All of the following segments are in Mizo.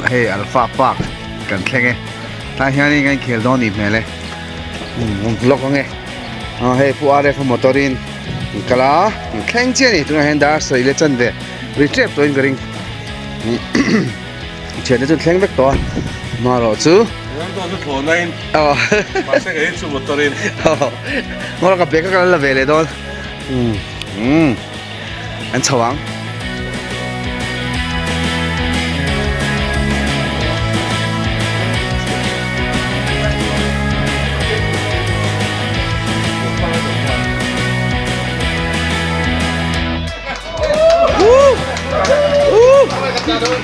Hei Alpha Park kan thleng e. Tlai hianin kan inkhel dawn nih hmel e. Umm vlog ange. Aw hei Pu RF a motor in an kal a, an thleng chiah a ni. Tunah hian dar sawi leh chanve ri tep tawhin ka ring. Thiante chu thleng vek tawh a, hmarawh chu. Ram tawh chu thlawhna in. Aw. Mahse kei chu motor in. Aw. Hmarawh ka bag a ka la ve leh dawn. Umm. An chho ang.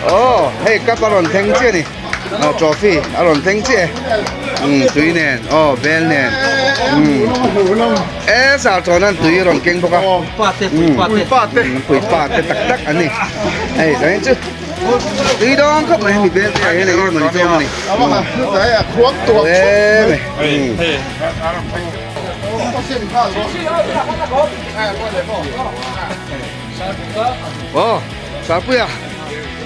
Oh, hei cup a rawn thleng chiah a ni. Oh, trophy a rawn thleng chiah e. Um, tui nen, oh, bel nen. Um. E sar chuan an tui a rawn keng bawk a. Um, pui pa te tak tak an ni. Hei, zanin chu tui dawng khawp mai hemi bel te ah hian eng emaw ni chu awm a ni. Um. E mai. Um. Aw Sarpuia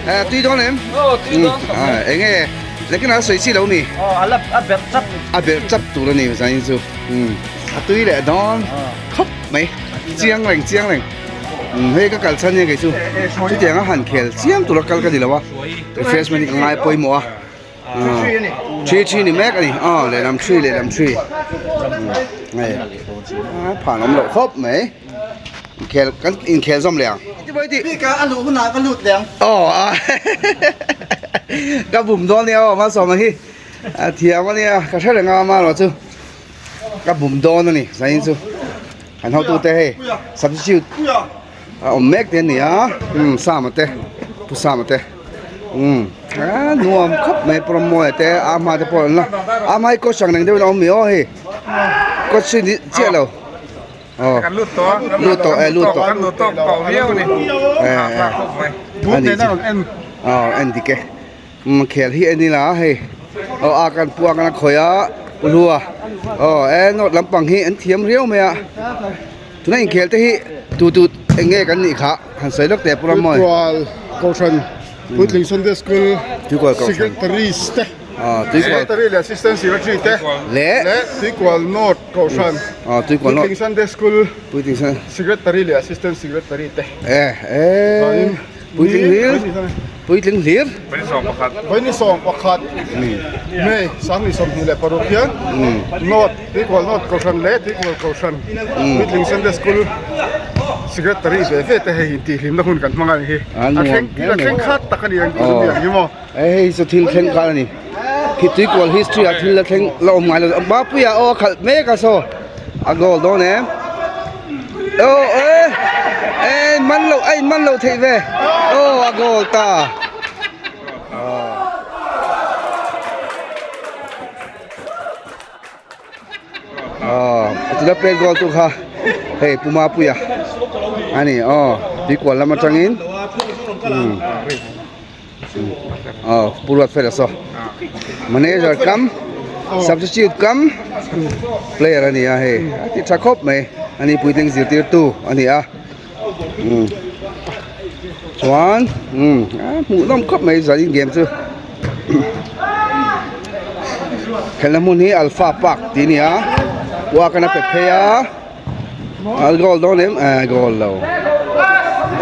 eh tui dawn em? Aw tui dawn ka hmu. Eng nge lekin a sawi chi lo mi? Aw a la a berh chap. A berh chap tur a ni zanin chu. A tui leh dawn khawp mai chiang reng chiang reng. Hei ka kal chhan nia kei chu chutiang a han khel chiam tura kal ka ni lo a refreshment hi ka ngai pawimawh a. Thi thi ni mek a ni aw lehlam thi lehlam thi hei a phan awm loh khawp mai inkhel kan inkhel zawm leh ang bik a luh hunah ka lut leh ang aw a ka bum dawn nia aw malsawma hi a thiam a nia ka hre reng a amaherawh chu ka bum dawn a ni zanin chu kan hotute hei substitute A awm mek te ani a umm Sama te Pu Sama te umm a nuam khawp mai Pawmawia te a hma te pawh an la a hma hi coach ang reng deuhin a awm mi aw hei coach hi ni chiah lo aw Kan lut tawh a lut tawh e lut tawh kan lut tawk tawh viau a ni e a ni chu aw en dik e umm khel hi en ila hei aw a kan pu a kan a khawih a pu hlua aw e note lampang hi an thiam riau mai a. Tuna inkhel te hi tu tu eng nge kan nih kha han sawi lawk teh Pu Rammawi. Tuikual Kohhran Puitling Sunday School Tuikual Kohhran Secretaries te Ah Tuikual Secretary leh Assistant Secretary te leh leh Tuikual North Kohhran Ah Tuikual North Puitling Sunday School Puitling Sunday Secretary leh Assistant Secretary te Eh eh Puitling hlir Puitling hlir. Vaini 11 May 2026 hian North Tuikual North Kohhran leh Tuikual Kohhran Puitling Sunday School Secretary ve ve te hei intihhlimna hun kan hmang a ni hi. A thleng thil a thleng khat tak a ni ang tih chu mi ang hi maw. Hei chu thil thleng khat a ni. Khi Tuikual history ah thil la thleng la awm ngai lo. Mapuia aw a khalh mek a saw a goal dawn em. Aw e e man lo a in man lo theih ve aw a goal ta. Aw tuna play goal tu kha hei Pu Mapuia a ni aw tuikual lam atangin umm aw Pu Ruatfela saw manager kam substitute kam player a ni a hei a ti tha khawp mai a ni puitling zirtirtu a ni a umm chuan umm a hmuhnawm khawp mai zanin game chu khelhna hmun hi alpha park tih a ni a uak an a pe phei a a goal dawn em eh goal lo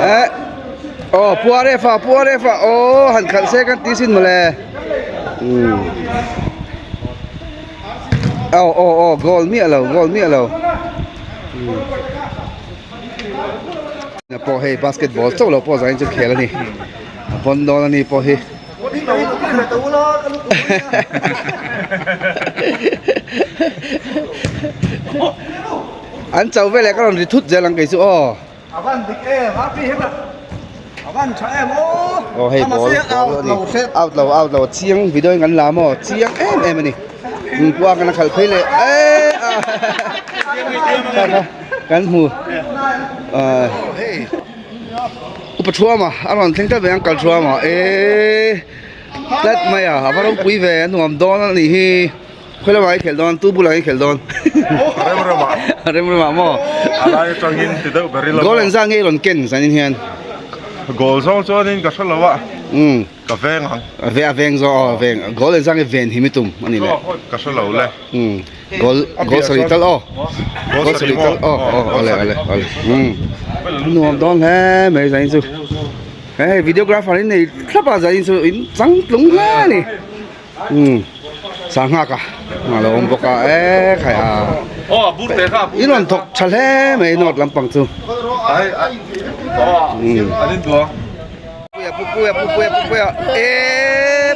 eh aw pua ref a pua ref a aw han khalh se kan ti sin mawle umm aw aw aw goal miah lo goal miah lo umm pawh hei basketball chauh lo pawh zanin chu khel a ni a pawn dawn a ni pawh hi. An cho veleh ka rawn ri thut zel ang kei chu aw. Aw hei ball ball a ni out lo out lo chiang video in kan la maw chiang em em a ni pua kan a khalh phei leh eh kan hmu ah. Upa Thuama a rawn thleng tlat mai ang kal Thuama eee tlat mai a a va ropui ve a nuam dawn a nih hi khawi lamah i khelh dawn tu bulah i khelh dawn Remremah Remremah maw a lai atangin ti deuh ber ila goal engzah nge i rawn ken zanin hian goal zawng chuanin ka hre lo a. Umm. Ka veng ang. A ve a veng zawk aw a veng. Goal engzah nge ven him i tum a ni le. Ka hre lo le. Umm. Goal goal sarih tal aw. Goal sarih tal aw aw awle awle awle. Umm. A nuam dawn hle mai zain chu. Hei videographer in nei thlap a zain chu in chang tlung hle a ni. Umm Sanghak a a lo awm bawk a e khai a in rawn thawk tha hle mai north lampang chu umm Puia Pupuia Pupuia Pupuia e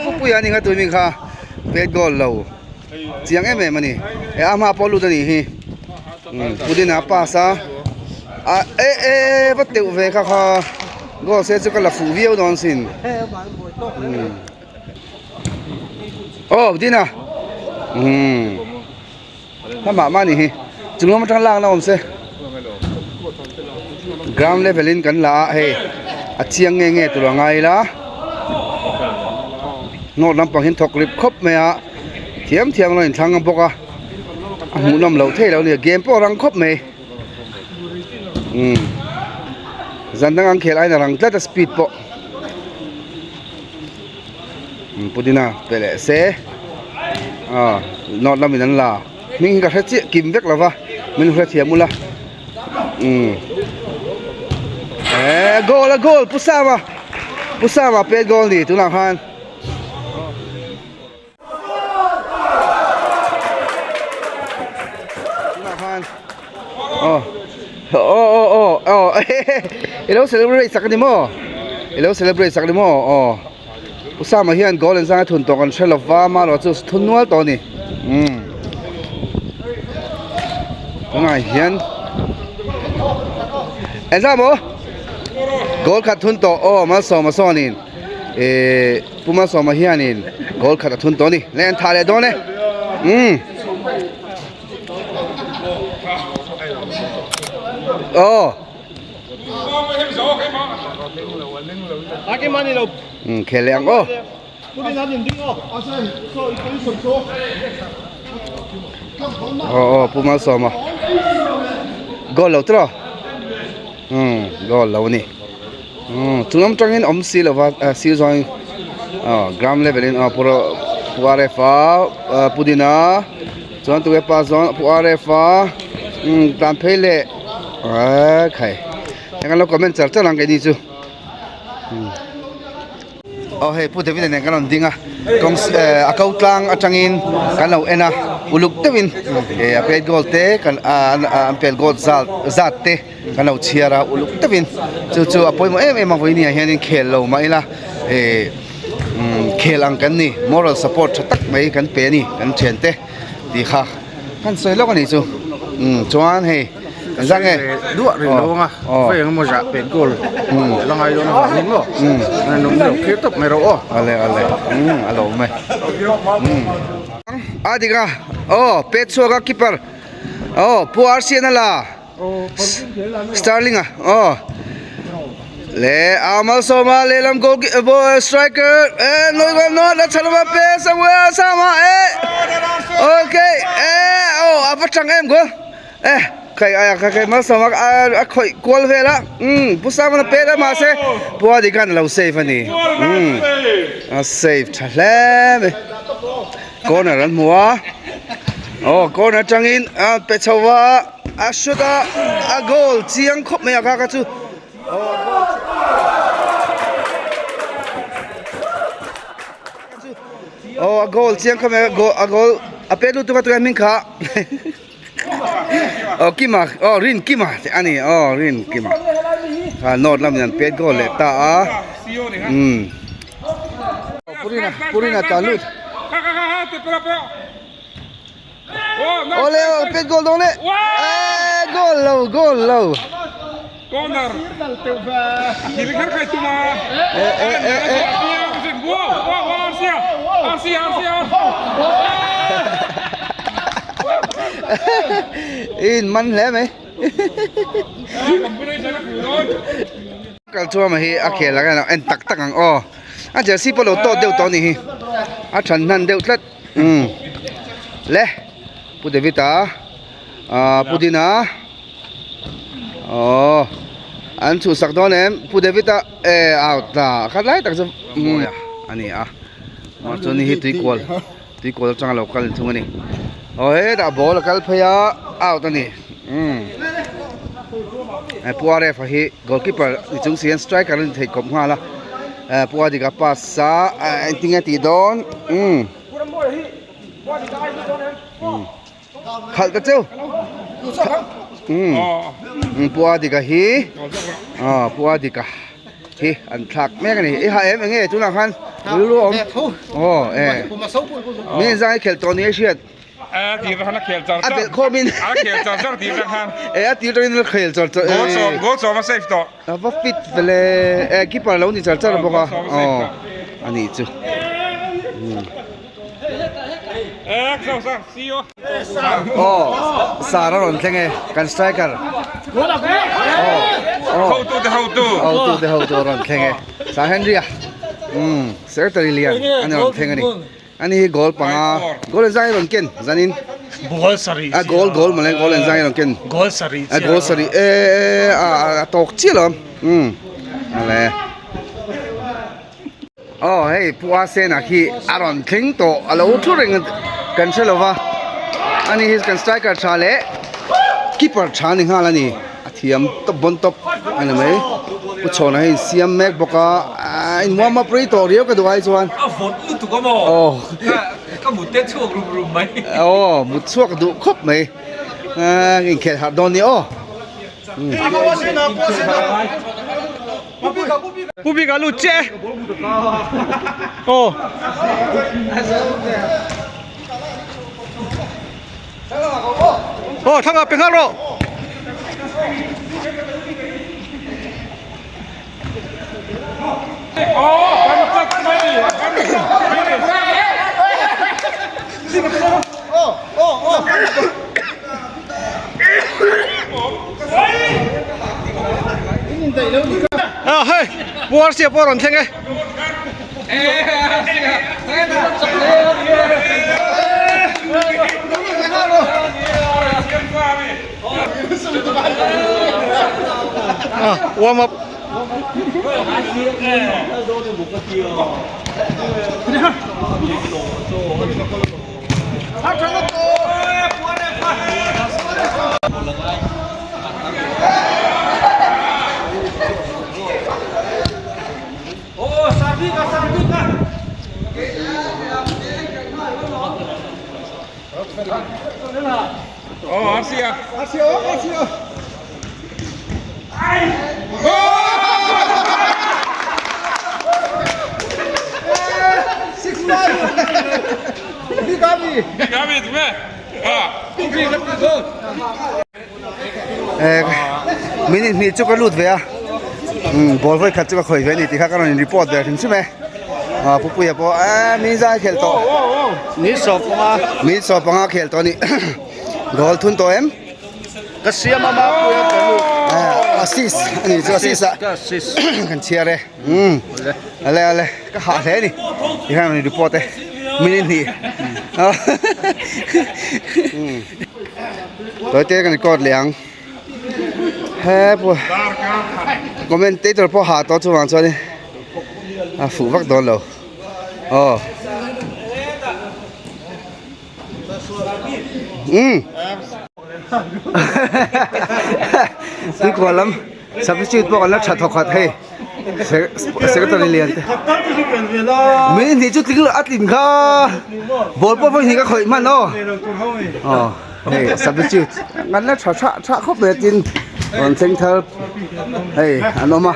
Pupuia a ni nga tui mi kha pet goal lo chiang em em a ni e a hma pawh lut a nih hi umm Pudina a pass a a e e va teuh ve kha kha goal se chu ka la fuh viau dawn sin umm. Aw Dina umm hlamah mah ni hi chung lam atang lakna awm se ground level in kan la a hei a chiang nge nge tur a ngai ila note lampang hi an thawk rip khawp mai a thiam thiam an rawn inthlang bawk a a hmuhnawm loh theih loh a ni game pawh a rang khawp mai umm zan dang an khel aiin a rang tlat a speed pawh. Pudina pe leh se ah north lamin an la hming hi ka hre chiah kim vek lova min hrethiam ula umm eh goal a goal pu Sama pu Sama pet goal ni tunah khan. Tunah khan aw aw aw aw aw i lo celebrate sak a ni maw i lo celebrate sak a ni maw aw Pu Sama hian goal an zang a thun tawh kan hre lova amaherawh chu thun nual tawh a ni umm tunah hian engzah maw goal khat thun tawh aw Malsawma sawnin ehh. Pu Malsawma hianin goal khat a thun tawh a ni. Leh an thah leh dawn e. Umm. Aw. Umm khel leh ang aw. Aw aw Pu Malsawma. Goal lo tawh. Umm goal lo a ni. Umm chung lam tangin awm si lova ah sir zawngin ah ground level in ah pu pu R F a ah pu Dina chuan tunge pa zawn pu R F a umm tlan phei leh ah khai eng an lo comment char char ang keini chu umm. Aw hei Pu David-a nen kan rawn ding a kawng eh a ko tlang atangin kan lo en a uluk deuhin eh a pet goal te kan ah an pet goal zat zat te kan lo chhiar a uluk deuhin chu chu a pawimawh em em a vawiin ah hianin khel lo mah ila eh umm khel ang kan ni moral support tha tak mai kan pe a ni kan thiante tih kha kan sawi lawk a nih chu umm chuan hei. Zang e. Duah rin lo anga. Vei eng emaw zah pet goal. La ngai dawn avang in maw. An awm lo clear tawp mai rawh aw. Ale ale. A lo awm e. A dik a. Aw pet chhuak a keeper. Aw Pu Arsian a la. Sterling a. Aw. Le a Malsawma lehlam goal striker e noi goal no la chalama pe Samuel Sama e. Okay e aw a va tang em goal. Eh kai ai a kai Malsawma a khawih kual vel a umm Pu Sangwana pet a mahse Pu Adi khan a lo save a ni umm a save tha hle mai corner an hmu a aw corner atangin a pe chho va a shoot a a goal chiang khawp mai a kha kha chu aw a goal aw a goal chiang khawp mai a goal a goal a pet lutuk a tunah hming kha. Aw Kima aw Rin Kima te a ni aw Rin Kima kha north lamin an pet goal leh ta a umm Purina Purina tlan lut awle aw pet goal dawn e eee goal lo goal lo Corner. Eh eh eh eh In man hle mai. Kal chuan hi a khel ang a en tak tak ang aw. A jersey pawh lo tawt deuh tawh a nih hi. A than hnan deuh tlat. Umm le Pu David-a ah Pu Dina. Aww. An chhuhsak dawn em? Pu David-a e out ta khat lai tak chu mawi a a ni a. Mahse chuan hei hi tuikual tuikual atanga lo kal thung a ni. Aw hetah ball a kal phei a out a ni. Umm Pu Aref-a hi goalkeeper ni chung si hian striker a ni thei kawp nghal a. Pu Adika pass a engtin nge a tih dawn? Umm. Khalh ta cheu. Umm Pu Adika hi aw Pu Adika hi an thlak mek a ni. I ha em enge tunah khan rilru a awm aw e mi zai khelh tawh ni a hriat. A tir khan a khel char char. A belh khawm in. A khel char char tir khan. E a tir tangin a khel char char. Goal sawm goal sawm a save tawh. A va fit vele e keeper lo ni char char bawk a aw a nih chu. Aw sar a rawn thleng e kan striker aw hotu te hotu hotu te hotu a rawn thleng e sir Henry a umm secretary lian a rawn thleng a ni ani hi goal panga goal engzah nge rawn ken zanin goal sarih a goal goal mawle goal engzah nge rawn ken goal sarih a goal sarih e a tawk chiah lo umm awle. Aw hei Pu Asena khi a rawn thleng tawh a lo thu reng kan hre lo va ani hi kan striker tha leh keeper tha ni nghal a ni a thiam tawp bawn tawp a ni mai Pu Chhawna hi insiam mek bawk a a in warm up rei tawh riau ka duh ai chuan a vawt lutuk a maw aw ka mut te chhuak rum rum mai aw mut chhuak duh khawp mai inkhelh harh dawn ni aw. Pu Bika lut chiah e. Aw. Aw thlang ah pe nghal rawh. A hei puar sia pawh a rawn thleng e. Warm up. Minute hnih chu ka lut ve a ball vawi khat chu ka khawih ve a ni tih kha ka rawn in report ve hrim hrim e Pupuia pawh eee min zai khelh tawh Ni sawm panga Min sawm panga khelh tawh a ni goal thun tawh em Ka siam a Mapuia ka lut Assist a ni chu assist ah Ka assist kan chhiar e ale ale ka hah hle a ni ti khan rawn report e minute hnih tawite kan record leh ang hepu commentator pawh hah tawh chuvang chuan a fuh vak dawn lo aw umm tuikual lam substitute pawh kan la tha thawk khat hei secretary lian te min hnih chu tling a tlin kha ball pawh vawi hnih ka khawih hman aw aw hei substitute kan la tha tha tha khawp mai a tin rawn thleng thar hei an awm a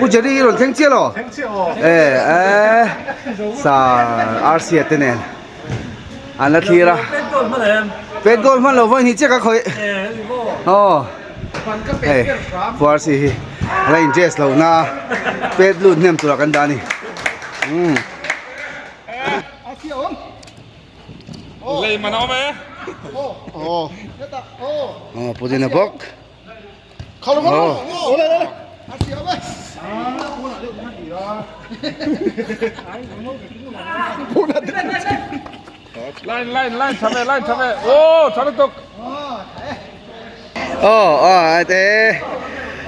Pu Jerry hi rawn thleng chiah lo e e sa RC te nen an la thlir a pet goal hman lo vawi hnih chiah ka khawih aw hei Pu RC hi a la in dress lo na a pet lut hnem tura kan dah a ni umm. Lei man a awm e. Aw pudina bawk. Line line line tha ve line tha ve. Oh tha lutuk. Aw aw te.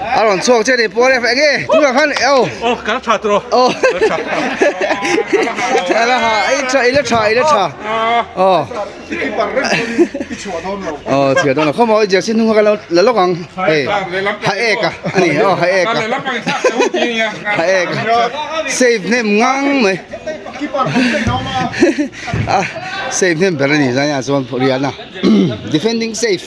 A rawn chhuak che ni Pu Ref enge tunah khan oh. Oh ka la tha tawh. Oh. A la ha i tha i la tha i la tha. Oh. Oh chhiah dawn lo khawmaw i jersey hnung kha kan lo la lawk ang hei ha ek a ani oh ha ek a ha ek a save hnem ngang mai a save hnem ber ani zaiah chuan Riana defending save.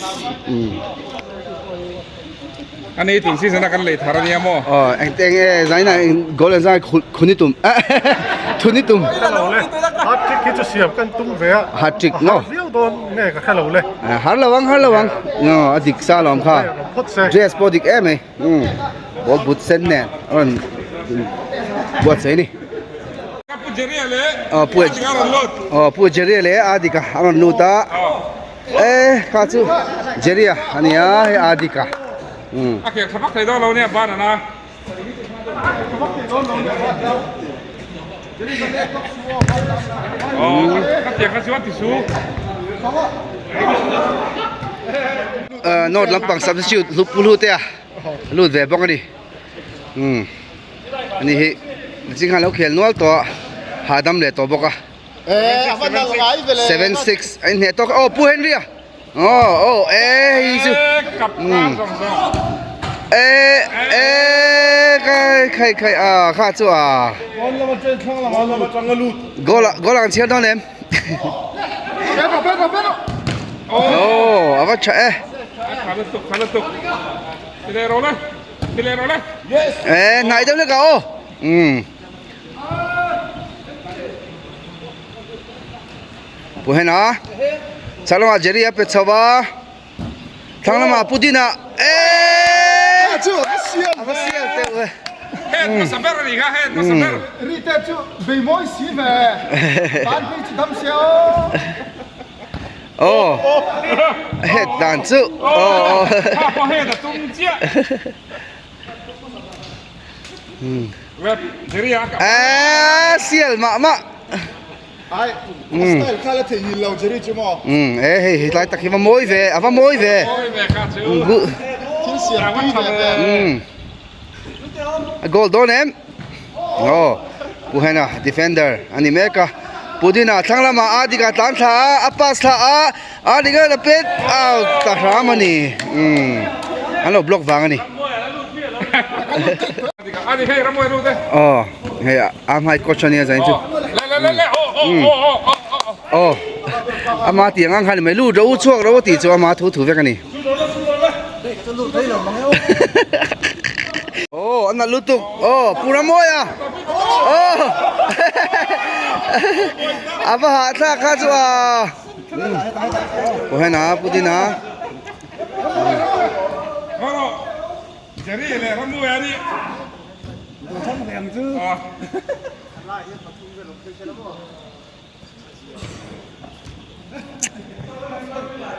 Ani tun season a kan lei thar ania maw? Aw engte enge zaina goal an zai khuni tum thuni tum. Hat trick hi chu siam kan tum ve a. Hat trick no. Har viau dawn nge ka hre lo le. Har lo ang har lo ang. No a dik sa lawm kha. Dress pawh dik em mai. Ball but sen nen a rawn buatsaih a ni. Pu Jerry a leh Aw Pu Aw Pu Jerry a leh a dik a a rawn lut a. E kha chu Jerry a ania hei Adika umm. A khel tha vak thei dawn lo nia ban ana. Aw ka tiang kha chuan ti su. North lampang substitute hlu pu hlu te a lut ve bawk a ni umm ani hi zing khan lo khel nual tawh a hahdam leh tawh bawk a. 7 6 a inhneh tawk aw pu Henry a aw aw e hei chu e e kai khai khai a kha chu a goal goal ang chhiar dawn em aw a va tha e e hnai deuh lek a aw um Pu Hena chhak lamah Jerry a pe chho va thlang lamah Pu Dina eeee a va sial teuh e aw head dan chu aw Eee sial mah mah e hei he tlai tak hi va mawi ve a va mawi ve a goal dawn em aw Pu Hena defender a ni mek a Pu Dina thlang lamah a dika tlan thla a a pass thla a a dika a pet out ta hram a ni an lo block vang a ni. Aw hei a hmai coach a nia zain chu aw ama tih ang ang khan mai lut ro chhuak ro tih chu ama thu thu vek a ni aw a nalh lutuk aw pu Ramawia aw a va hahthlak kha chu a pu Hena pu Dina. Jerry leh Rammuai a ni.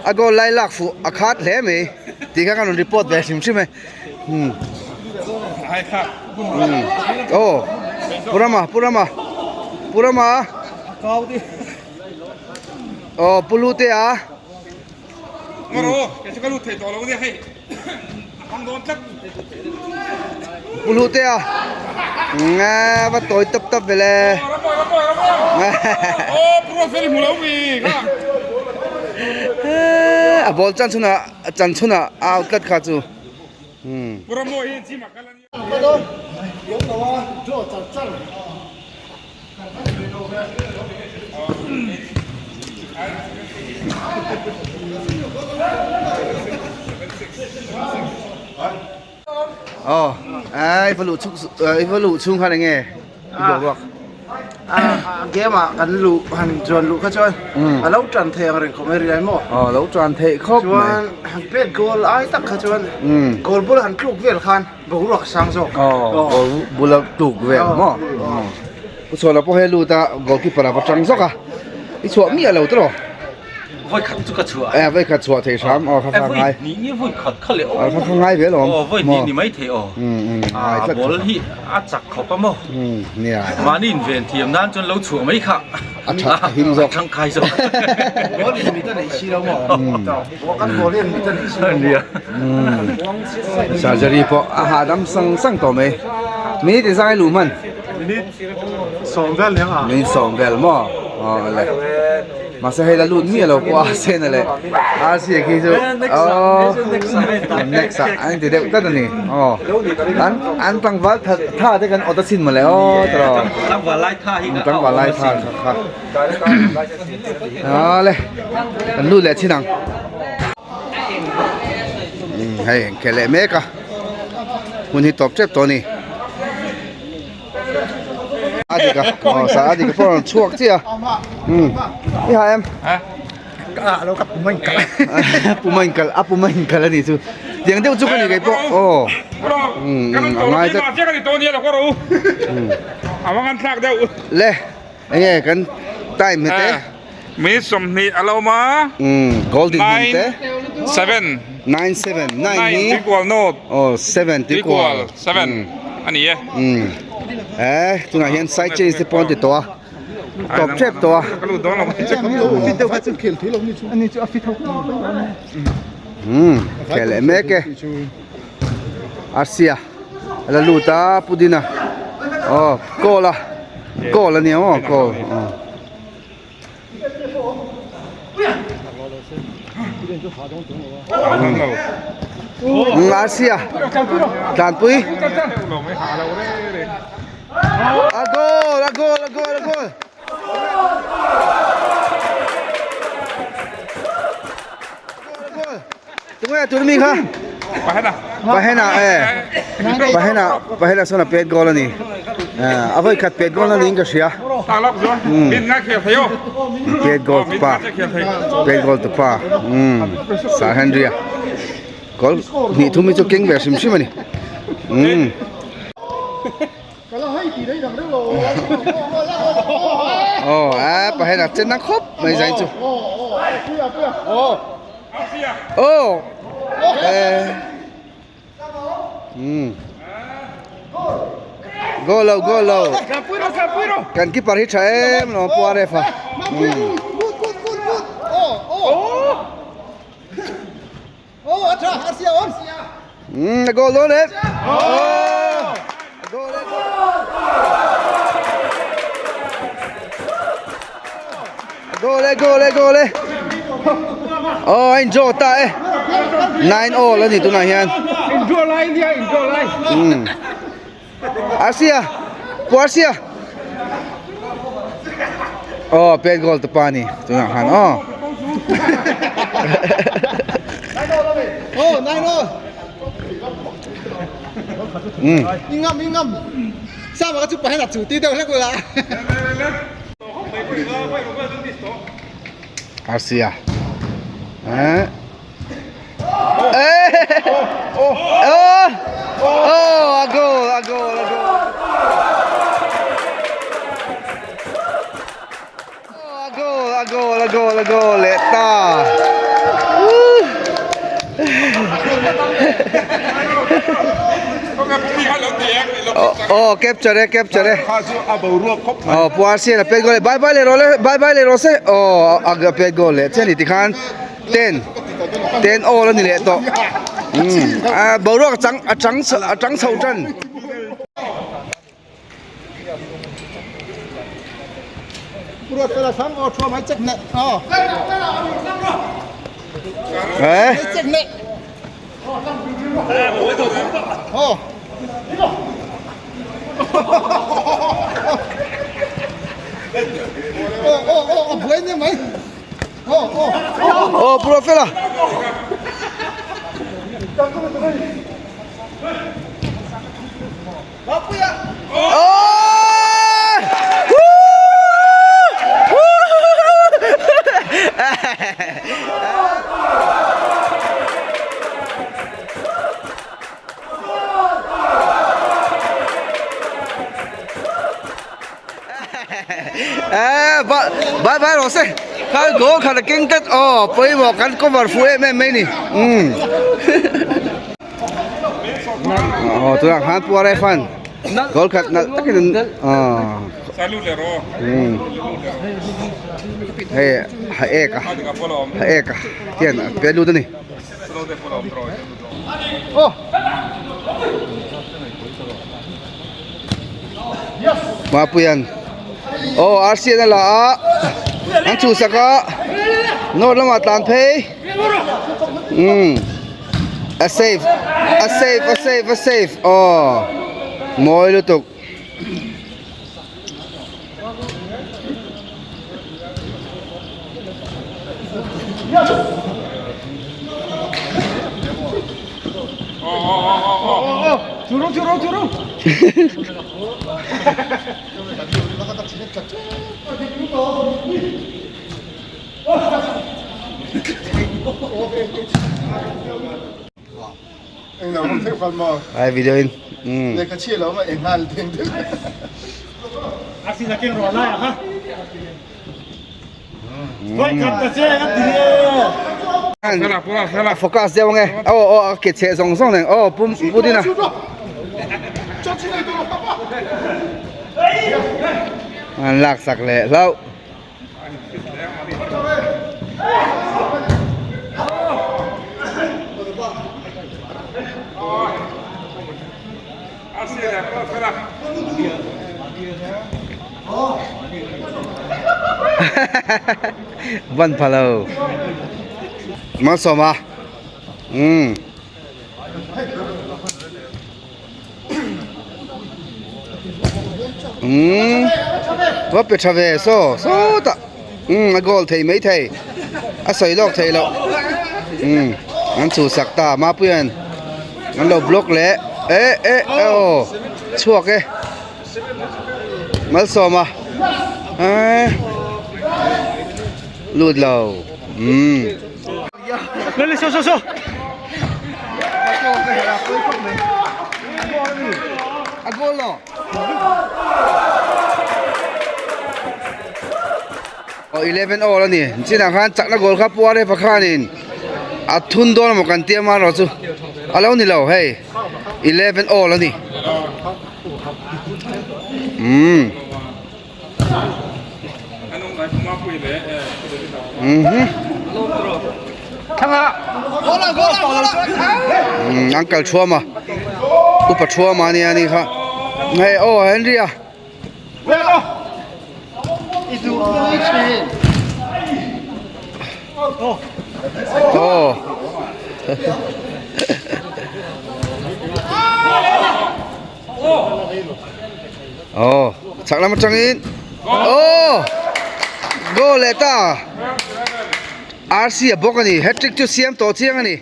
A goal lai lak fuh a khat hle mai tih kha kan rawn report ve hrim hrim e. Aw Pu Rama Pu Rama Pu Rama aw Pu Lutea. Pu Hlute a nga va tawi tap tap ve le a ball chan chhunah chan chhunah a out tlat kha chu. Aw ai va luh chhuk i va luh chhung khan enge i boruak a game ah kan luh han chuan luh kha chuan a lo tan thei ang reng khawp mai rilai maw aw lo tan theih khawp mai chuan han pet goal ai tak kha chuan goal bul han tluk vel khan boruak a sang zawk aw goal bula tluk vel maw Pu Chhuana pawh hei lut a goalkeeper a va tang zawk a i chhuah miah lo tawh Vawi khat chu ka chhuah. Eh vawi khat chhuah thei hram aw kha kha ngai. Vawi hnih nge vawi khat kha leh aw. Kha kha ngai ve alawm. Aw vawi hnih ni mai thei aw. A ball hi a chak khawp a maw. Nia. Mahni inven thiam nan chuan lo chhuah mai kha. A tha a him zawk. A tangkai zawk. Ball in mit a neih si lo maw? Kan ball hian mit a neih si lo maw? Surgery pawh a hahdam sang sang tawh mai. Minute zai luh hman. Minute sawm vel nia a. Minute sawm vel maw? Aw le. Mahse hei la lut miah lo pawh a sen a le. RC a khi chu aw next ah an inti deuh tlat a ni. Aw an an tlangval tha tha te kan awt a chin mawle aw tawh. Tlangval lai tha hi Tlangval lai tha kha kha. Aw le kan lut leh chin ang. Hei engkhelh leh mek a hun hi tawp tep tawh a ni. A dik a aw sa a dik a pawh a rawn chhuak chiah a umm i ha em a lo ka pum a inkal pum a inkal a pum a inkal a nih chu tiang deuh chu ka ni kei pawh aw umm a ngai tlat le enge kan time hi te minute 20 a lo awm a umm goal dinhmun te 9 7 9 7 9 hi equal note aw 7 equal 7 a ni e umm eh tunah hian side change te pawh an ti tawh a tawp tep tawh a ka lut dawn lo umm khel leh mek e Arsia a la lut a Pudina aw goal a goal a nia maw goal aw. Arsia tlanpui a goal a goal a goal a goal Tunge tur mi kha Pahena Pahena e Pahena Pahena sawn a pet goal a ni a vawi khat pet goal na niin ka hria pet goal tu pa pet goal tu pa Sir Henry a goal hnih thum hi chu keng ve hrim hrim a ni Aw a Pahena chen na khawp mai zai chu Aw eh um Goal lo goal lo kan keeper hi tha em lo pu Aref a um Um a goal dawn e oh a goal e a goal e goal e goal e oh a indraw ta e 9 all a ni tunah hian indraw lai nia indraw lai um Arsia pu Arsia oh pet goal tu pa ni tunah khan oh oh 9 all um ingam ingam sama ka chu pahen a chu ti deuh hlek la Arsia eh Eh! Oh! Oh! A goal! A goal! A goal! Oh, a goal! A goal! A goal! A goal! Leh ta! Oh, capture e, capture e. Oh, puar sian a pet goal e. Bye bye le rawh le, bye bye le rawh se. Oh, a pet goal leh chian ni tikhan. Ten ten all a ni leh tawh umm a boruak a chang a chang a chang chho tan. Eh Aw pu Rafela Bye bye rawh se kha goal khat a keng tlat aw pawimawh kan cover fuh em em mai ni umm aw tunah khan pu Aref an goal khat nalh takin an aw. Hei ha ek a ha ek a hian a pe lut a ni. Mapuian aw RC an a la a an chhuhsak a north lamah tlan phei umm a save a save a save a save aw mawi lutuk. Ai video in. Focus deuh ange. Aw aw a ke chhe zawng zawng nen. Aw pum pudin a. An lak sak leh hlauh. Van pha lo. Malsawma. Umm. Umm va pe tha ve saw sawtah umm a goal thei mai thei a sawi lawk thei loh umm an chhuhsak ta Mapuia'n an lo block leh eh eh aw chhuak e Malsawma eee lut lo umm. A goal lo. Oh 11 all ani. Chinah khan chakna goal kha puar he pakhanin a thun dawn emaw kan tia marawh chu a lo ni lo hei 11 all ani. Umm. An kal thuam a upa thuam a nia ni kha hei aw Henry a aw Aw chak lam atangin aw goal leh ta RC a bawk a ni hat-trick chu siam tawh chiang a ni.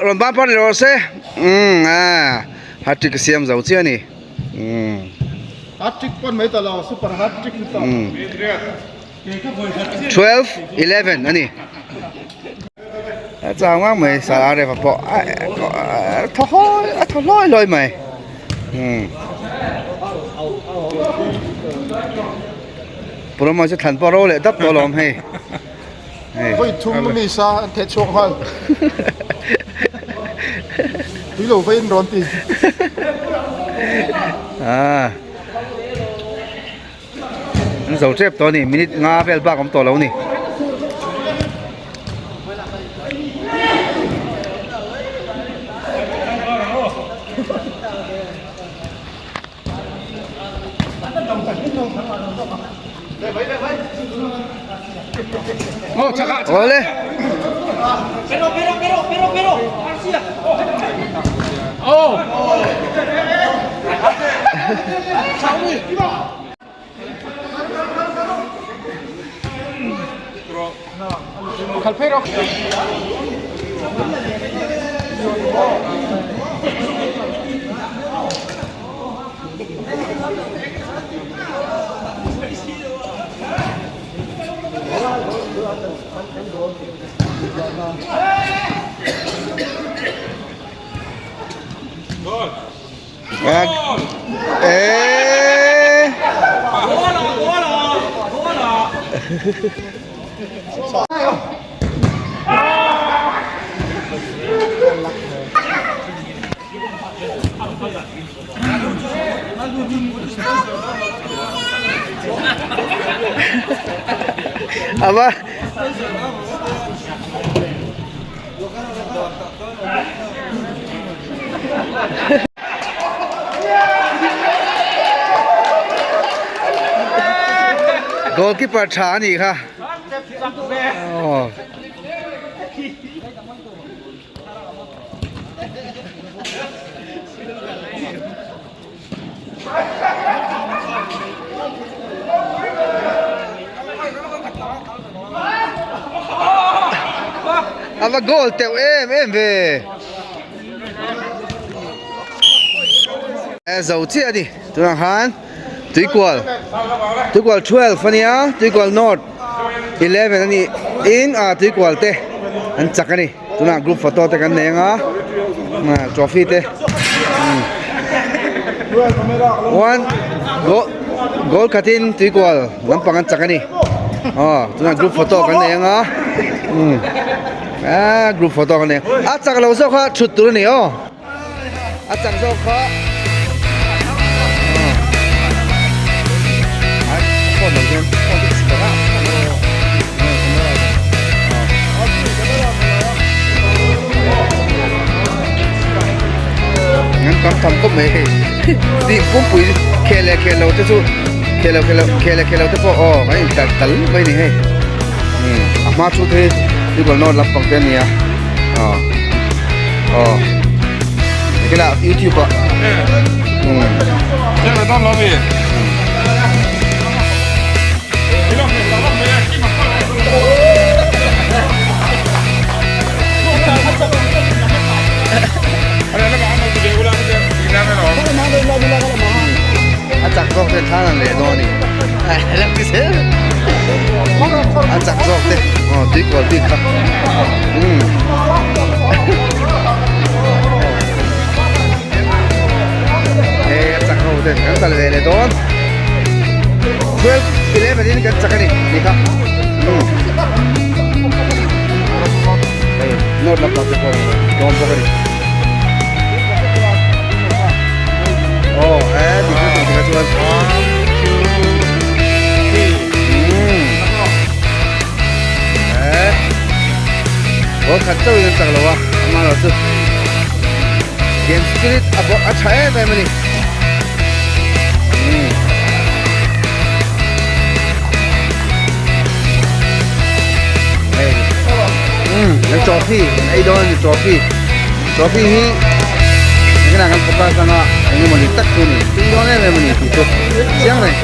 Rawn ban par leh rawh se umm a hat-trick a siam zo chiah a ni umm. Hat-trick pawn mai ta lo super hat-trick ni ta. 12 11 a ni. A chang vang mai sir Aref a pawh a thaw hawi a thaw hlawi hlawi mai umm Purama chu thlan pawh ro leh dap tawh alawm hei hei Vawi thum mi sa an theh chhuak nghal tui lo vain rawn ti ah An zo tep tawh a ni minute nga vel bak awm tawh lo a ni. Awle. Ava Goalkeeper tha a nih kha. Aw. A va goal teuh em em ve. Zo chiah a ni tunah khan tuikual tuikual 12 ania tuikual north 11 ani in a tuikual te an chak a ni tunah group photo te kan nei anga trophy te one goal goal khatin tuikual lampang an chak a ni aw tunah group photo kan nei anga group photo kan nei a chak lo zawk kha thut tur a ni aw. A chak zawk kha Ngân tam tham khawp mai hei tih pumpui khel leh khel lo te chu khel lo khel lo khel leh khel lo te pawh aw kan intar tal mai ni hei a hma chu te hi goal lampang te a ni a aw. Aw Kila YouTube ah A chak zawk te thlan an leh dawn a ni. A chak zawk te aw tui kual bik kha. Hei a chak ho te kan kal ve leh dawn 12 11 in kan chak a ni tih kha hei note lampang te pawh dawn bawk a ni aw he dik lutuk tikha chuan Goal khat chauh in an chak lo a, amaherawh chu game spirit a bawk a tha em em a ni. Hei kan trophy kan ei dawn a ni trophy trophy hi engtin ah kan focus anga engemaw ni tak chu a ni tui dawn em em a ni tih chu chiang reng.